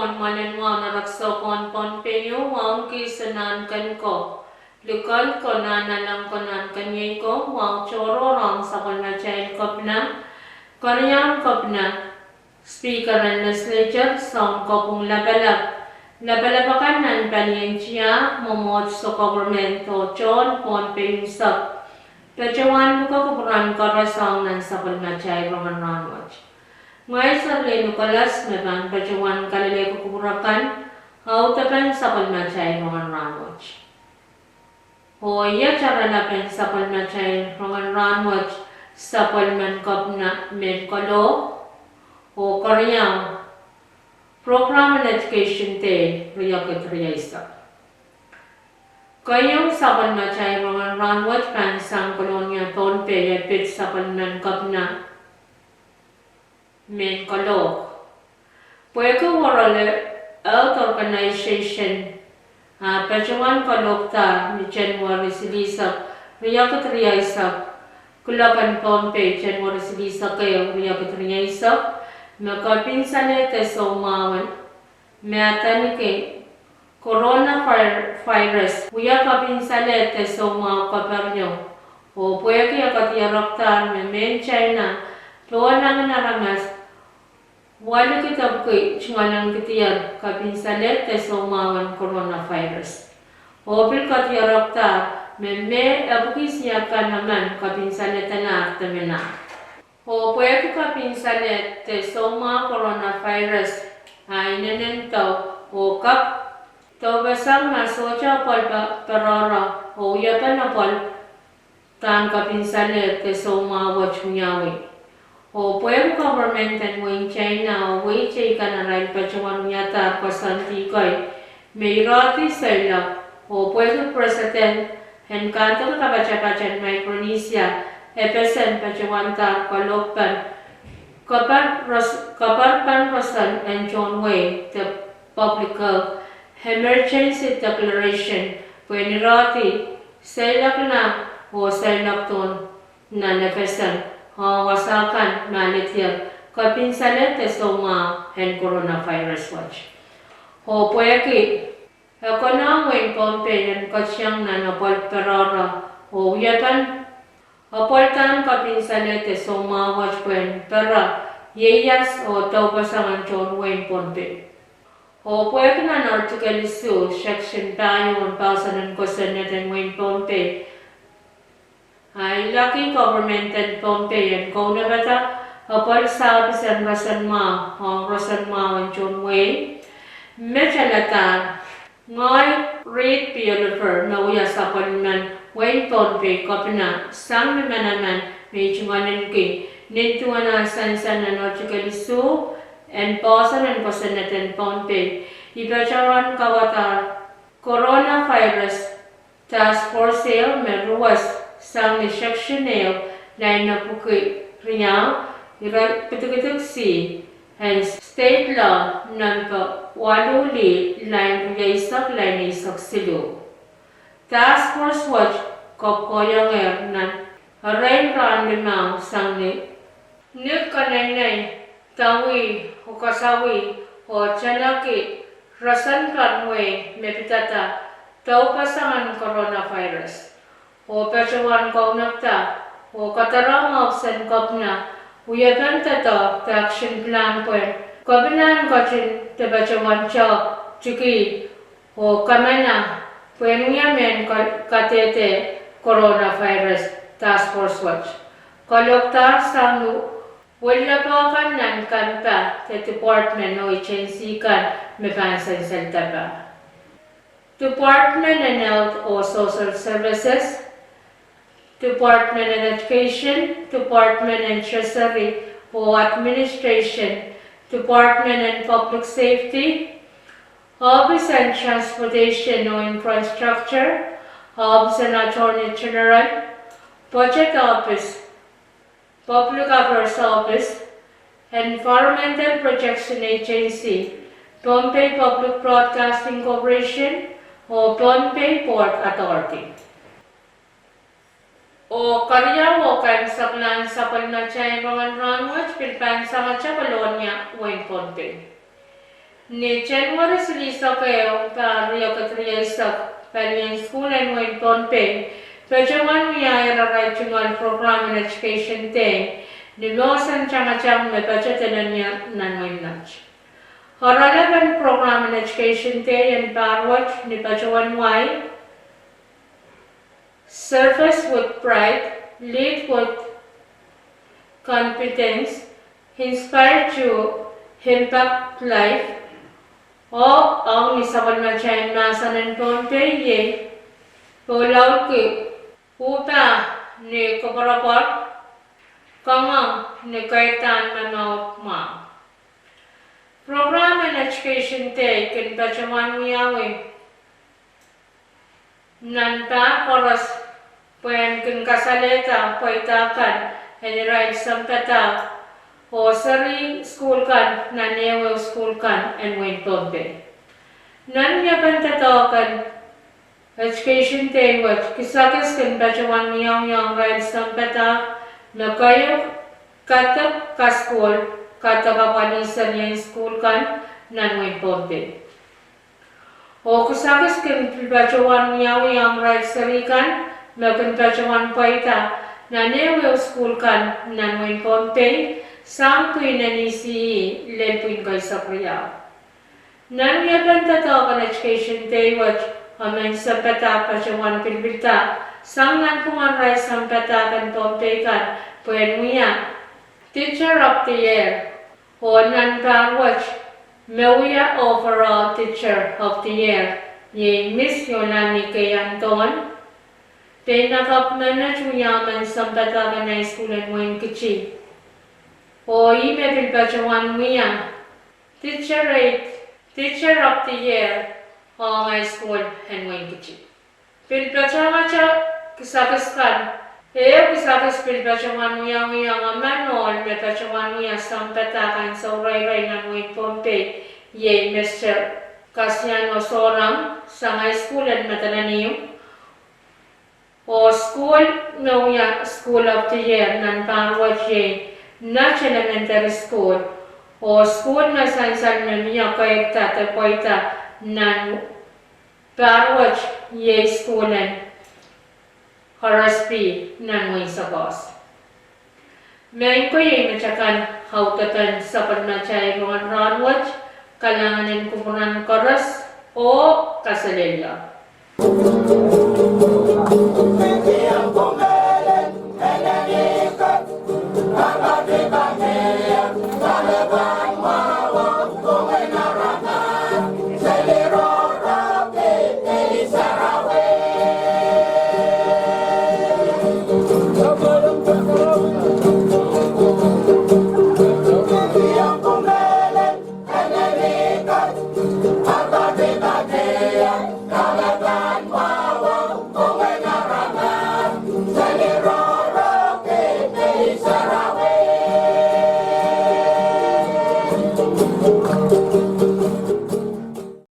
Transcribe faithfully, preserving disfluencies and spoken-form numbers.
Mwoalen wahu nan Rekso Pwon Pohnpei, wahu kis nan ken ko, likend ko, nan alang ko, nan keniei ko, wahu tohrohr ong sapwellimatail kepina, keriaun kepina, Speaker en Legislature, Sounkopwung Lapalap, lapalap akan nan palien tiahk, mwomwohdiso, koperment oh tohn Pohnpei unsek, patohwan pwukoa kupwuramwail koaros nan sapwellimatail rongen rahnwet. Ngehi Serlin Nicholas me pahn patohwan kalelehki kupwur akan audepen sapwellimatail rongen rahnwet. Oh iet oaralapen sapwellimatail rongen rahnwet: sapwellimen kepina mehn kolohk, oh keriau, Program en Education Day riekid rieisek. Keieu sapwellimatail rongen rahnwet pahn sang Kolonia, Pohnpei, e pid sapwellimen kepina mehn kolohk. Pwehki World Health Organization ah patohwan kalohkdahr ni January silihsek, riekid rieisek, kuloak en Pohnpei, January silihsek ehu, riekid rieisek, me kepinsalehda soumwahu en me adaneki coronavirus wia kepinsalehda soumwahu keper ieu, oh pwehki e kadiarekdahr me mehn China pohnangin aramas walikid epwiki tungoalenkidier kepinsalehda soumwahu en coronavirus. Oh pil kadiarekdahr me mehn epwiki siakan emen kepinsaledalahr de melahr. Oh pwehki kepinsalehda soumwahu coronavirus ah inenen dau, oh kak doupeseng ma sohte apwal pe-, perehre oh wiepen apwal dahn kepinsalehda soumwahu wet wiawi. Oh pwehki koperment en wehin China oh wehi teikan arail patohwan wiadahr koasoandi kei me irehdi seiloak, oh pwehki Presiden en Kahndoke Kapatapat en Micronesia, FSM, patohwandahr kalohkpen keper ros-, keperpen roson en tohn wehi de public health emergency declaration pwehn irehdi seiloakla oh seiloakdohn nan FSM ong wasa kan me aledier kepinsalehda soumwahu en coronavirus wet. Oh pwehki e konehng wehin Pohnpei en ketiong nan apwal perehre oh wiepen apwal dahn kepinsalehda soumwahu wet pwehn pere ieias oh doupeseng en tohn wehin Pohnpei. Oh pwehki nan Article isuh, Section pahieu en Poahsoan en Kosonned en wehin Pohnpei ah ilaki koperment en Pohnpei en kaunopada apwal sahpis en roson mwahu ong roson mwahu en tohn wehi, met aladahr, ngehi Reed P. Oliver me wia sapwellimen wehin Pohnpei kepina, sang ni manaman me I tungoaleniki nin duwen ah sansal nan Article isuh en Poahsoan en Kosonned en Pohnpei, I patohwan kauwadahr coronavirus task force ehu me ruwes sang ni Section ehu, lain epwiki riau, ire kidikidik C en State Law Number waluh lih, lain rieisek, lain eisek siluh. Task force wet kapwkoahiengehr nan erein rahn limau sang ni ni keneinei, dawih oh kasawih oh teneki roson pahn wehi me pidada doupeseng en coronavirus. Oh patohwan kaunopda oh kadarohng ohpis en kepina wiepen doadoahk de action plan pwehn kepina en ketin de patohwan tehk tiki oh kamana pwehn wia mehn ka-, kadehde coronavirus task force wet. Kalohkdahr sang ni wellepe kan nan kampah de department oh agency kan me pahn sansaldahr. Department en Health oh Social Services, Department en Education, Department en Treasury oh Administration, Department en Public Safety, Ohpis en Transportation oh Infrastructure, Ohpis en Attorney General, Budget Office, Public Affairs Office, Environmental Protection Agency, Pohnpei Public Broadcasting Corporation, oh Pohnpei Port Authority. Oh keriau oh kaimwseklahn sapwellimatail rongen rahnwet pil pahn sangete Kolonia, wehin Pohnpei. Ni January silihsek ehu, pahr riekid rieisek, palien sukuhl en wehin Pohnpei patohwan wiahier arail tungoal Program en Education Day ni mohsen tangatang me patohdo nan wehin Nett. Oaralap en Program en Education Day en pahr wet ni patohwan wai Service with Pride, Lead with Confidence, Inspire to Impact Life, oh ong ni sapwellimatail mahsen en Pohnpei iei: Polaulki, Uhpah ni Koapworopwor, Koangoang ni Keirdahn Momour Mwahu. Program en Education Day kin patohwan wiawi nan pahr koaros pwehn kin kasalehda pweida kan en irail sounpadahk oh seri sukuhl kan nan ehuehu sukuhl kan en wehin Pohnpei. Nan wiepen doadoahk en Education Day wet, kisakis kin patohwan wiawi ong irail sounpadahk me keieu kadek kasukuhl, kadek apwalih serien sukuhl kan nan wehin Pohnpei. Oh kisakis kin pil patohwan wiawi ong irail seri kan me kin patohwan pweida nan ehuehu sukuhl kan nan wehin Pohnpei, sang pwihn en E C E lel pwihn keisek riau. Nan wiepen doadoahk en Education Day wet, emen sounpadahk patohwan pilipilda sang nanpwungen irail sounpadahk en Pohnpei kan pwehn wia Teacher of the Year. Oh nan pahr wet, me wia Overall Teacher of the Year iei Miss Yolani K. Anthon, peinakapw menet wia emen sounpadahk en high school en wehin Kiti. Oh ih me pil patohwan wia Teacher, Teacher of the Year ong high school en wehin Kiti. Pil patohwanohte kisakis kan, ehu kisakis pil patohwan wiawi ong emen ohl me patohwan wia sounpadahk en sohraira nan wehin Pohnpei iei Mister Kasiano Sohrang sang high school en Madolenihmw. Oh sukuhl me wia School of the Year nan pahr wet iei Nett Elementary School. Oh sukuhl me sansal me mie keirda de pweida nan pahr wet iei sukuhl en R S P nan wehin Sakoas. Mehn ko, iei mehn akan audepen sapwellimatail rongen rahn wet. Kalahngan en kupwuren koaros oh kaselehlie.